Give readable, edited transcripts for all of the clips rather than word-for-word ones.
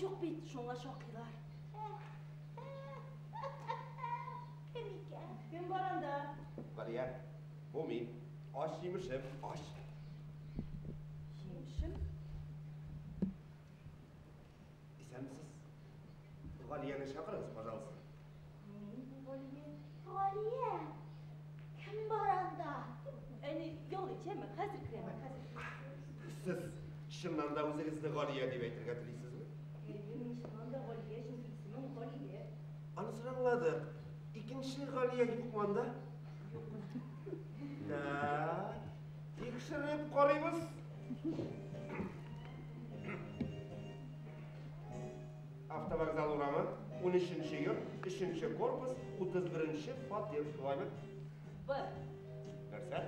юк бит, шуңа шакыйлар. Кем икән? Кем бар анда? Галия, бу мин. Ач җимешем, ач. Җимешем? Исәнмесез. Галияне чакырыгыз, пожалуйста. Мин бу Галия. Галия! Кем бар анда? Әни, ял итәме? Хәзер керәм, хәзер. Сез чыннан да үзегезне Галия дип әйтергә телисезме? Әйе, мин чыннан да Галия, чөнки исемем Галия. Анысын аңладык. Икенче Галия юкмы анда? Юк. Так, тикшереп карыйбыз. Автовокзал урамы, 13 йорт, 3 корпус, 31 фатир, шулаймы? Б. Нәрсә?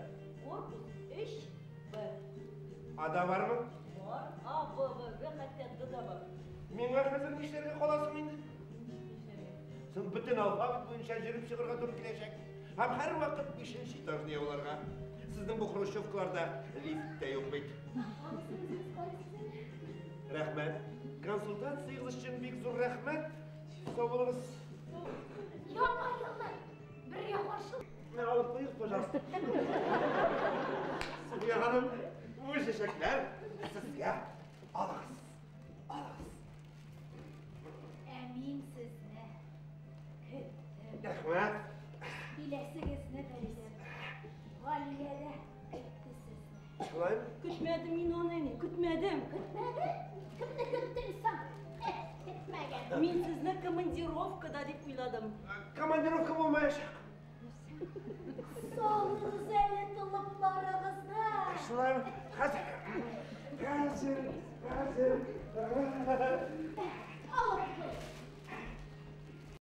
Корпус 3 Б. Ада бармы? Бар. А, Б, В, Г, хәтта Д да бар. Миңа хәзер нишләргә каласың инде? Нишләргә? Соң бөтен алфавит буенча йөреп чыгарга туры киләчәк. Һәм һәрвакыт 5 этажны яуларга. Сезнең бу хрущевкаларда лифт тә юк бит. Анысын үзегез карыйсыз әле. Рәхмәт. Консультациягез өчен бик зур рәхмәт. Сау булыгыз. Яңа елны бергә каршы. Менә алып куегыз, пожалуйста. Суфия ханым, бу чәчәкләр сезгә. Алыгыз. Алыгыз. Ә мин сезне көттем. Рәхмәт. Киләсегезне белдем. Галия дә көтте сезне. Шулаймы? Көтмәдем мин аны, әни, көтмәдем. Көтмәде? Кемне көттең соң? Көтмәгән. Мин сезне командировкада дип уйладым. Командировка булмаячак. Салыгыз әле толыпларыгызны. Шулаймы? Хәзер. Хәзер. Хәзер.